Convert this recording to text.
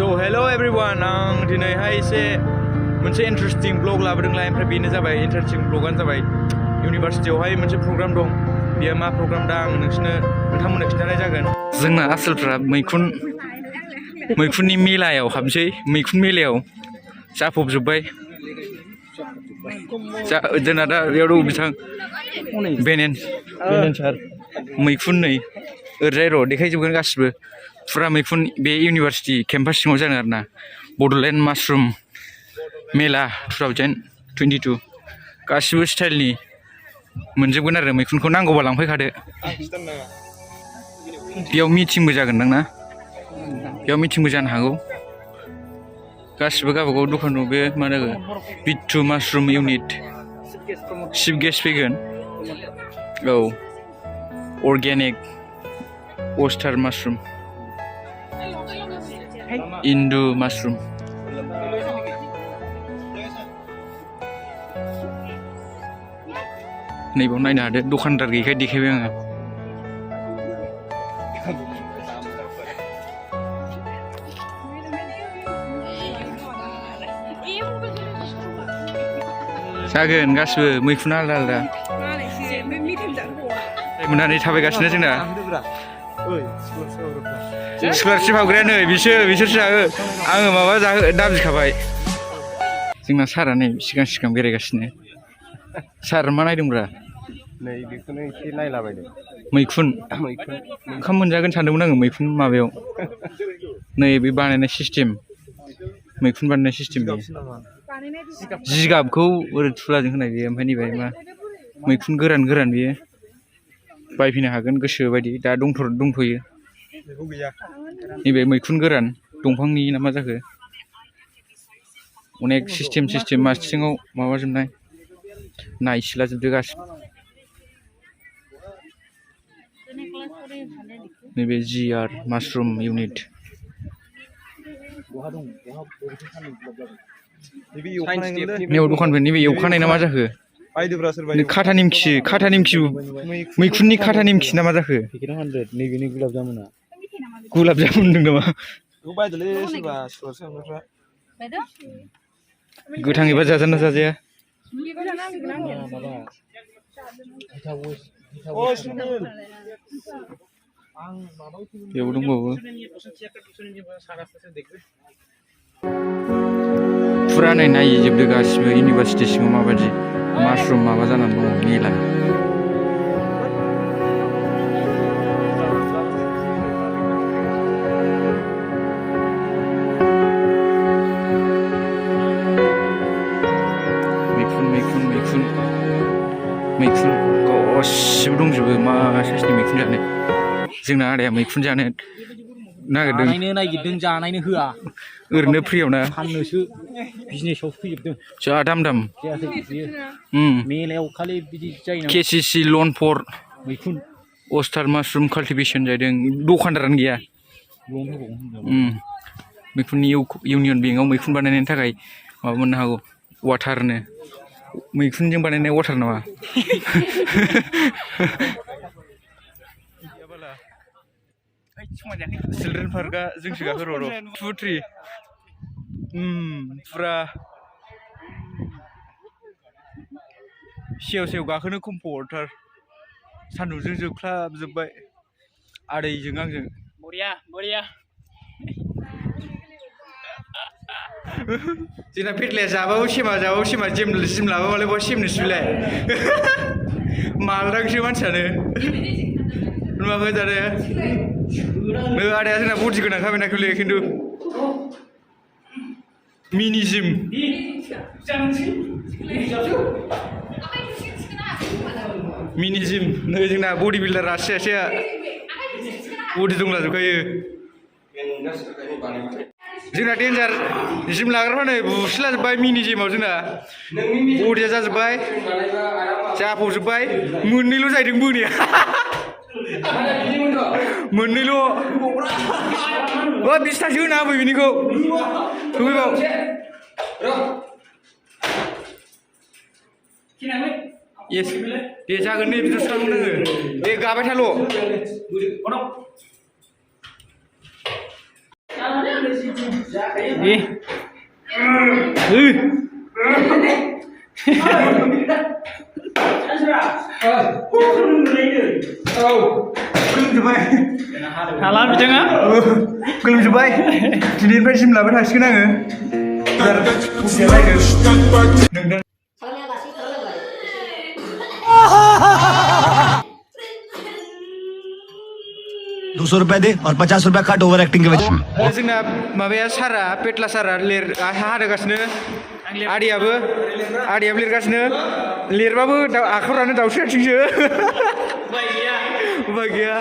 So hello everyone, आं दिनैहाय एसे मोनसे इन्टारेस्टिं ब्लग लाबोदोंलाय ओमफ्राय बेनो जाबाय इन्टारेस्टिं ब्लगानो जाबाय इउनिभार्सिटियावहाय मोनसे प्रग्राम दं बेयो मा प्रग्राम दा आं नोंथांमोननो खिन्थानाय जागोन जोंना आसोलफ्रा मैखुननि मेलायाव हाबसै मैखुन मेलायाव जाफबजोब्बाय जोंना दा बेयाव दं बिथां बेनेन सार मैखुन नै ओरैजाय र' देखायजोबगोन गासिबो फुरा मैखुन बे इउनिभार्सिटि केम्पास सिङाव जागोन आरो ना बड'लेण्ड मासरुम मेला 2022 गासिबो स्टाइलनि मोनजोबगोन आरो मैखुनखौ नांगौबा लांफैखादो बेयाव मिटिंबो जागोनदां ना बेयाव मिटिंबो जानो हागौ गासिबो गावबागाव दखान दं बे मा जागोन Bittu mushroom unit chief guest फैगोन औ अर्गेनिक अस्टार मासरुम इन्दु मासरुम नैबाव नायनो हादो दखानदार गैयैखाय देखायबाय आङो जागोन गासिबो मैखुना आलदा आलदा मोननानै थाबायगासिनो जोंना स्कलारशिप हाबग्राया नै बिसोरसो आङो माबा दाबिखाबाय जोंना सारा नै सिगां बेरायगासिनो सार मा नायदोंब्रा नै बेखौनो एसे नायलाबायदों मैखुन ओंखाम मोनजागोन सानदोंमोन आङो मैखुन माबायाव नै बे बानायनाय सिस्टेम मैखुन बानायनाय सिस्टेम जिगाबखौ ओरै थुलाजों होनाय बेयो ओमफ्राय नैबे मा मैखुन गोरान बेयो बायफैनो हागोन गोसो बायदि दा दंथ'यो नैबे मैखुन गोरान दंफांनि ना मा जाखो अनेक सिस्टेम मासिङाव माबाजोबनाय नायसिलाजोबदो गासिबो नैबे GR मासरुम इउनिट नैयाव दखानफोर नैबे एवखानाय ना मा जाखो खाथा निमखि मैखुननि खाथा निमखि ना मा जाखो नैबेनि गुलाब जामुन होनदों नामा गोथां एबा जाजाना जाजाया बेयाव दंबावो फुरा नायजोबदो गासिबो इउनिभार्सिटि सिङाव माबायदि मासरुम माबा जानानै दङ मेला मैखुन गासिबो दंजोबो मा साइसनि मैखुन जानो जोंना आदाया मैखुन जानो नागिरदों जानायनो होआ ओरैनो फ्रियाव ना फाननोसो बिजनेसाव फैजोबदों जा दाम मेलायाव खालि बिदि जायो KCC लन फर मैखुन अस्टार मासरुम काल्टिभेसन जादों दखानदारानो गैया मैखुननि इउनियन बेंकआव मैखुन बानायनायनि थाखाय माबा मोननो हागौ वाटारनो मैखुनजों बानायनाय वाटार नामा चिलड्रेन पार्कआ जोंसो गाखो र' 2, 3 फुरा सेव गाखोनो कम्फर्टार सान्दुंजों जोख्लाबजोब्बाय आदैजों आंजों बरिया जोंना पेटलाया जाबाबो सेमा जिम लाबाबालाय बहा सेमनोसैलाय मालदांसो मानसियानो नुवाखै जानो आदाया जोंना बडि गोनांखा बेनाखौलै खिन्थु मिनि जिम नै जोंना बडि बिल्डार रासिया बडि दंलाजोबखायो जोंना डेन्जार जिम लाग्राफ्रा नै बुसिलाजोब्बाय मिनि जिमाव जोंना बडिया जाजोब्बाय जाफबजोब्बाय मोननैल' जाहैदों बोनाया मोननैल' 20थासो होना होफै बिनिखौ सफैबाव दे जागोन नै बिदिसो थांगोन नोङो दे गाबाय थाल' Đi. Halan बिथिं आ गोलोमजोब्बाय दिनैनिफ्राय जिम लाबाय थासिगोन आङो बिराद बुजिया लायदों नोंदों 200 रुपए दे और 50 रुपए कट ओवर एक्टिंग के वजह से जोंना माबाया सारा पेटला सारा हादोगासिनो आदैयाबो लिरगासिनो लिरबाबो आखाइफ्रानो दाउस्रि आथिंसो उपाय गैया